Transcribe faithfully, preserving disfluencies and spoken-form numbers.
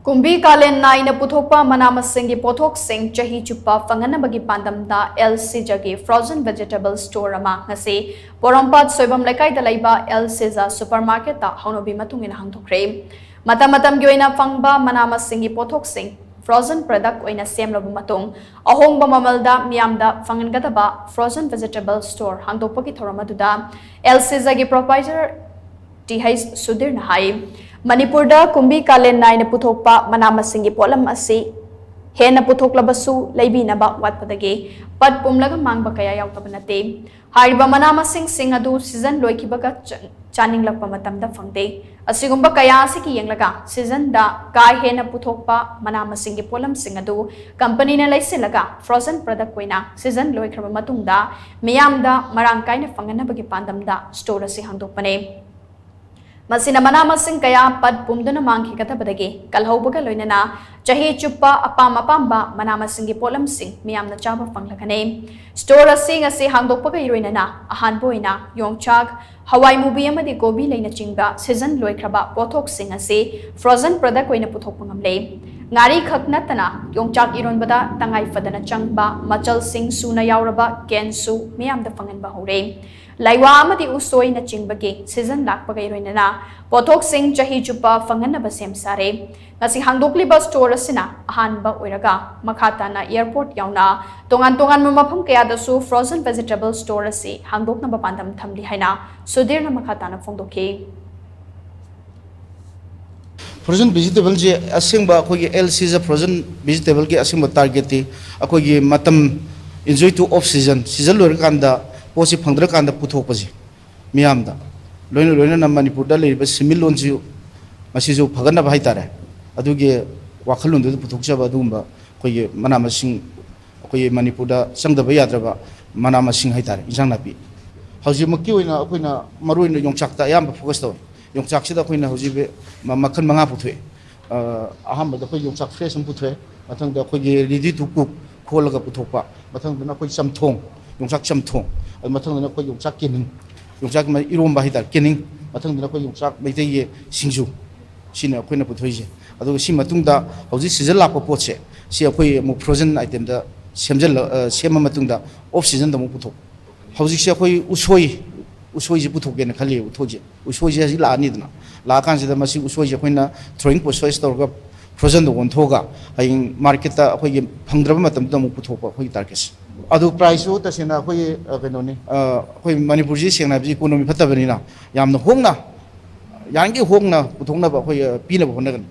ꯀꯨꯝꯕꯤ ꯀꯥꯂꯦꯟ ꯅꯥꯏꯅ ꯄꯨꯊꯣꯛꯄ ꯃꯅꯥ ꯃꯁꯤꯡꯒꯤ ꯄꯣꯠꯊꯣꯛꯁꯤꯡ ꯆꯍꯤ ꯆꯨꯞꯄ ꯐꯪꯍꯟꯅꯕꯒꯤ ꯄꯥꯟꯗꯝꯗ ꯑꯦꯜ ꯁꯤꯖꯒꯤ ꯐ꯭ꯔꯣꯖꯟ ꯚꯦꯖꯤꯇꯦꯕꯜ ꯁ꯭ꯇꯣꯔ ꯑꯃ ꯉꯁꯤ ꯄꯣꯔꯣꯝꯄꯥꯠ ꯁꯣꯏꯕꯝ ꯂꯩꯀꯥꯏꯗ ꯂꯩꯕ ꯑꯦꯜ ꯁꯤꯖ ꯁꯨꯄꯔ ꯃꯥꯔꯀꯦꯠꯇ ꯍꯧꯅꯕꯤ ꯃꯇꯨꯡ ꯏꯟꯅ ꯍꯥꯡꯗꯣꯛꯈ꯭ꯔꯦ꯫ ꯃꯇꯝ ꯃꯇꯝꯒꯤ ꯑꯣꯏꯅ ꯐꯪꯕ ꯃꯅꯥ ꯃꯁꯤꯡꯒꯤ ꯄꯣꯠꯊꯣꯛꯁꯤꯡ ꯐ꯭ꯔꯣꯖꯟ ꯄ꯭ꯔꯗꯛ ꯑꯣꯏꯅ ꯁꯦꯝꯂꯕ ꯃꯇꯨꯡ ꯑꯍꯣꯡꯕ ꯃꯃꯜꯗ ꯃꯤꯌꯥꯝꯗ ꯐꯪꯍꯟꯒꯗꯕ ꯐ꯭ꯔꯣꯖꯟ ꯚꯦꯖꯤꯇꯦꯕꯜ ꯁ꯭ꯇꯣꯔ ꯍꯥꯡꯗꯣꯛꯄꯒꯤ ꯊꯧꯔꯝ ꯑꯗꯨꯗ ꯑꯦꯜ ꯁꯤꯖꯒꯤ ꯄ꯭ꯔꯣꯄ꯭ꯔꯥꯏꯇꯔ ꯇꯤ ꯍꯩꯆ ꯁꯨꯙꯤꯔꯅ ꯍꯥꯏ꯫ ꯃꯅꯤꯄꯨꯔꯗ ꯀꯨꯝꯕꯤ ꯀꯥꯂꯦꯟ ꯅꯥꯏꯅ ꯄꯨꯊꯣꯛꯄ ꯃꯅꯥ ꯃꯁꯤꯡꯒꯤ ꯄꯣꯠꯂꯝ ꯑꯁꯤ ꯍꯦꯟꯅ ꯄꯨꯊꯣꯛꯂꯕꯁꯨ ꯂꯩꯕꯤꯅꯕ ꯋꯥꯠꯄꯗꯒꯤ ꯄꯠ ꯄꯨꯝꯂꯒ ꯃꯥꯡꯕ ꯀꯌꯥ ꯌꯥꯎꯗꯕ ꯅꯠꯇꯦ꯫ ꯍꯥꯏꯔꯤꯕ ꯃꯅꯥ ꯃꯁꯤꯡꯁꯤꯡ ꯑꯗꯨ ꯁꯤꯖꯟ ꯂꯣꯏꯈꯤꯕꯒ ꯆ-, ꯆꯥꯅꯤꯡꯂꯛꯄ ꯃꯇꯝꯗ ꯐꯪꯗꯦ꯫ ꯑꯁꯤꯒꯨꯝꯕ ꯀꯌꯥ ꯑꯁꯤꯒꯤ ꯌꯦꯡꯂꯒ ꯁꯤꯖꯟꯗ ꯀꯥ ꯍꯦꯟꯅ ꯄꯨꯊꯣꯛꯄ ꯃꯅꯥ ꯃꯁꯤꯡꯒꯤ ꯄꯣꯠꯂꯝꯁꯤꯡ ꯑꯗꯨ ꯀꯝꯄꯅꯤꯅ ꯂꯩꯁꯤꯜꯂꯒ ꯐ꯭ꯔꯣꯖꯟ ꯄ꯭ꯔꯗꯛ ꯑꯣꯏꯅ ꯁꯤꯖꯟ ꯂꯣꯏꯈ꯭ꯔꯕ ꯃꯇꯨꯡꯗ ꯃꯤꯌꯥꯝꯗ ꯃꯔꯥꯡ ꯀꯥꯏꯅ ꯐꯪꯍꯟꯅꯕꯒꯤ ꯄꯥꯟꯗꯝꯗ ꯁ꯭ꯇꯣꯔ ꯑꯁꯤ ꯍꯥꯡꯗꯣꯛꯄꯅꯦ꯫ ꯃꯁꯤꯅ ꯃꯅꯥ ꯃꯁꯤꯡ ꯀꯌꯥ ꯄꯠ ꯄꯨꯝꯗꯨꯅ ꯃꯥꯡꯈꯤꯒꯗꯕꯗꯒꯤ ꯀꯜꯍꯧꯕꯒ ꯂꯣꯏꯅꯅ ꯆꯍꯤ ꯆꯨꯞꯄ ꯑꯄꯥꯝ ꯑꯄꯥꯝꯕ ꯃꯅꯥ ꯃꯁꯤꯡꯒꯤ ꯄꯣꯠꯂꯝꯁꯤꯡ ꯃꯤꯌꯥꯝꯅ ꯆꯥꯕ ꯐꯪꯂꯒꯅꯤ꯫ ꯁ꯭ꯇꯣꯔ ꯑꯁꯤ ꯉꯁꯤ ꯍꯥꯡꯗꯣꯛꯄꯒ ꯂꯣꯏꯅꯅ ꯑꯍꯥꯟꯕ ꯑꯣꯏꯅ ꯌꯣꯡꯆꯥꯛ, ꯍꯋꯥꯏ ꯃꯨꯕꯤ ꯑꯃꯗꯤ ꯀꯣꯕꯤ ꯂꯩꯅꯆꯤꯡꯕ ꯁꯤꯖꯟ ꯂꯣꯏꯈ꯭ꯔꯕ ꯄꯣꯠꯊꯣꯛꯁꯤꯡ ꯑꯁꯤ ꯐ꯭ꯔꯣꯖꯟ ꯄ꯭ꯔꯗꯛ ꯑꯣꯏꯅ ꯄꯨꯊꯣꯛꯄ ꯉꯝꯂꯦ꯫ ꯉꯥꯔꯤ ꯈꯛ ꯅꯠꯇꯅ ꯌꯣꯡꯆꯥꯛ ꯏꯔꯣꯟꯕꯗ ꯇꯉꯥꯏ ꯐꯗꯅ ꯆꯪꯕ ꯃꯆꯜꯁꯤꯡ ꯁꯨꯅ ꯌꯥꯎꯔꯕ ꯀꯦꯟꯁꯨ ꯃꯤꯌꯥꯝꯗ ꯐꯪꯍꯟꯕ ꯍꯧꯔꯦ꯫ ꯂꯩꯋꯥ ꯑꯃꯗꯤ ꯎꯁꯣꯏꯅꯆꯤꯡꯕꯒꯤ ꯁꯤꯖꯟ ꯂꯥꯛꯄꯒ ꯂꯣꯏꯅꯅ ꯄꯣꯠꯊꯣꯛꯁꯤꯡ ꯆꯍꯤ ꯆꯨꯞꯄ ꯐꯪꯍꯟꯅꯕ ꯁꯦꯝ ꯁꯥꯔꯦ꯫ ꯉꯁꯤ ꯍꯥꯡꯗꯣꯛꯂꯤꯕ ꯁ꯭ꯇꯣꯔ ꯑꯁꯤꯅ ꯑꯍꯥꯟꯕ ꯑꯣꯏꯔꯒ ꯃꯈꯥ ꯇꯥꯅ ꯑꯦꯌꯔꯄꯣꯔꯠ ꯌꯥꯎꯅ ꯇꯣꯉꯥꯟ ꯇꯣꯉꯥꯟꯕ ꯃꯐꯝ ꯀꯌꯥꯗꯁꯨ ꯐ꯭ꯔꯣꯖꯟ ꯚꯦꯖꯤꯇꯦꯕꯜ ꯁ꯭ꯇꯣꯔ ꯑꯁꯤ ꯍꯥꯡꯗꯣꯛꯅꯕ ꯄꯥꯟꯗꯝ ꯊꯝꯂꯤ ꯍꯥꯏꯅ ꯁꯨꯙꯤꯔꯅ ꯃꯈꯥ ꯇꯥꯅ ꯐꯣꯡꯗꯣꯛꯈꯤ꯫ ꯐ꯭ꯔꯣꯖꯟ ꯚꯦꯖꯤꯇꯦꯕꯜꯁꯦ ꯑꯁꯦꯡꯕ ꯑꯩꯈꯣꯏꯒꯤ ꯑꯦꯜ ꯁꯤꯖ ꯐ꯭ꯔꯣꯖꯟ ꯚꯦꯖꯤꯇꯦꯕꯜꯒꯤ ꯑꯁꯦꯡꯕ ꯇꯥꯔꯒꯦꯠꯇꯤ ꯑꯩꯈꯣꯏꯒꯤ ꯃꯇꯝ enjoy to off season, season ꯂꯣꯏꯔꯀꯥꯟꯗ ꯄꯣꯠꯁꯤ ꯐꯪꯗ꯭ꯔꯀꯥꯟꯗ ꯄꯨꯊꯣꯛꯄꯁꯦ ꯃꯤꯌꯥꯝꯗ, ꯂꯣꯏꯅ ꯂꯣꯏꯅꯅ ꯃꯅꯤꯄꯨꯔꯗ ꯂꯩꯔꯤꯕ ꯁꯦꯟꯃꯤꯠꯂꯣꯟꯁꯨ ꯃꯁꯤꯁꯨ ꯐꯒꯠꯅꯕ ꯍꯥꯏꯇꯥꯔꯦ, ꯑꯗꯨꯒꯤ ꯋꯥꯈꯜꯂꯣꯟꯗꯨꯗ ꯄꯨꯊꯣꯛꯆꯕ ꯑꯗꯨꯒꯨꯝꯕ ꯑꯩꯈꯣꯏꯒꯤ ꯃꯅꯥ ꯃꯁꯤꯡ, ꯑꯩꯈꯣꯏꯒꯤ ꯃꯅꯤꯄꯨꯔꯗ ꯆꯪꯗꯕ ꯌꯥꯗ꯭ꯔꯕ ꯃꯅꯥ ꯃꯁꯤꯡ ꯍꯥꯏꯇꯥꯔꯦ, ꯏꯟꯁꯥꯡ ꯅꯥꯄꯤ꯫ ꯍꯧꯖꯤꯛꯃꯛꯀꯤ ꯑꯣꯏꯅ ꯑꯩꯈꯣꯏꯅ ꯃꯔꯨ ꯑꯣꯏꯅ ꯌꯣꯡꯆꯥꯛꯇ ꯑꯌꯥꯝꯕ ꯐꯣꯀꯁ ꯇꯧꯋꯦ꯫ ꯌꯣꯡꯆꯥꯛꯁꯤꯗ ꯑꯩꯈꯣꯏꯅ ꯍꯧꯖꯤꯛ ꯃ-, ꯃꯈꯜ ꯃꯉꯥ ꯄꯨꯊꯣꯛꯑꯦ꯫ ꯑ, ꯑꯍꯥꯟꯕꯗ ꯑꯩꯈꯣꯏ ꯌꯣꯡꯆꯥꯛ ꯐ꯭ꯔꯦꯁ ꯑꯃ ꯄꯨꯊꯣꯛꯑꯦ, ꯃꯊꯪꯗ ꯑꯩꯈꯣꯏꯒꯤ ꯔꯦꯗꯤ ꯇꯨ ꯀꯨꯛ ꯈꯣꯜꯂꯒ ꯄꯨꯊꯣꯛꯄ, ꯃꯊꯪꯗꯅ ꯑꯩꯈꯣꯏ ꯆꯝꯊꯣꯡ, ꯌꯣꯡꯆꯥꯛ ꯆꯝꯊꯣꯡ, ꯑꯗꯨ ꯃꯊꯪꯗꯅ ꯑꯩꯈꯣꯏ ꯌꯣꯡꯆꯥꯛ ꯀꯦꯅꯤꯡ, ꯌꯣꯡꯆꯥꯛ ꯃ-, ꯏꯔꯣꯝꯕ ꯍꯥꯏꯇꯥꯔꯦ, ꯀꯦꯅꯤꯡ, ꯃꯊꯪꯗꯅ ꯑꯩꯈꯣꯏ ꯌꯣꯡꯆꯥꯛ ꯃꯩꯇꯩꯒꯤ ꯁꯤꯡꯖꯨ, ꯁꯤꯅꯤ ꯑꯩꯈꯣꯏꯅ ꯄꯨꯊꯣꯛꯏꯁꯦ꯫ ꯑꯗꯨꯒ ꯁꯤ ꯃꯇꯨꯡꯗ ꯍꯧꯖꯤꯛ ꯁꯤꯖꯟ ꯂꯥꯛꯄ ꯄꯣꯠꯁꯦ, ꯁꯤ ꯑꯩꯈꯣꯏ ꯑꯃꯨꯛ ꯐ꯭ꯔꯣꯖꯟ ꯑꯥꯏꯇꯦꯝꯗ ꯁꯦꯝꯖꯜꯂ-, ꯑ, ꯁꯦꯝꯕ ꯃꯇꯨꯡꯗ ꯑꯣꯐ ꯁꯤꯖꯟꯗ ꯑꯃꯨꯛ ꯄꯨꯊꯣꯛ꯫ ꯍꯧꯖꯤꯛꯁꯦ ꯑꯩꯈꯣꯏ ꯎꯁꯣꯏ, ꯎꯁꯣꯏꯁꯦ ꯄꯨꯊꯣꯛꯀꯦꯅ ꯈꯜꯂꯤ꯫ ꯎꯁꯣꯏꯁꯦ, ꯎꯁꯣꯏꯁꯦ ꯍꯧꯖꯤꯛ ꯂꯥꯛꯑꯅꯤꯗꯅ, ꯂꯥꯛꯑꯀꯥꯟꯁꯤꯗ ꯃꯁꯤ ꯎꯁꯣꯏꯁꯦ ꯑꯩꯈꯣꯏꯅ thawing process ꯇꯧꯔꯒ ꯐ꯭ꯔꯣꯖꯟꯗ ꯑꯣꯟꯊꯣꯛꯑꯒ ꯍꯌꯦꯡ ꯃꯥꯔꯀꯦꯠꯇ ꯑꯩꯈꯣꯏꯒꯤ ꯐꯪꯗ꯭ꯔꯕ ꯃꯇꯝꯗ ꯑꯃꯨꯛ ꯄꯨꯊꯣꯛꯄ ꯑꯩꯈꯣꯏꯒꯤ ꯇꯥꯔꯒꯦꯠꯁꯦ꯫ ꯑꯗꯨ ꯄ꯭ꯔꯥꯏꯁꯁꯨ ꯇꯁꯦꯡꯅ ꯑꯩꯈꯣꯏꯒꯤ, ꯑ, ꯀꯩꯅꯣꯅꯤ, ꯑ, ꯑꯩꯈꯣꯏ ꯃꯅꯤꯄꯨꯔꯁꯤ ꯁꯦꯡꯅ ꯍꯥꯏꯕꯁꯤ ꯏꯀꯣꯅꯣꯃꯤ ꯐꯠꯇꯕꯅꯤꯅ ꯌꯥꯝꯅ ꯍꯣꯡꯅ, ꯌꯥꯔꯤꯈꯩ ꯍꯣꯡꯅ ꯄꯨꯊꯣꯛꯅꯕ ꯑꯩꯈꯣꯏ, ꯑ, ꯄꯤꯅꯕ ꯍꯣꯠꯅꯒꯅꯤ꯫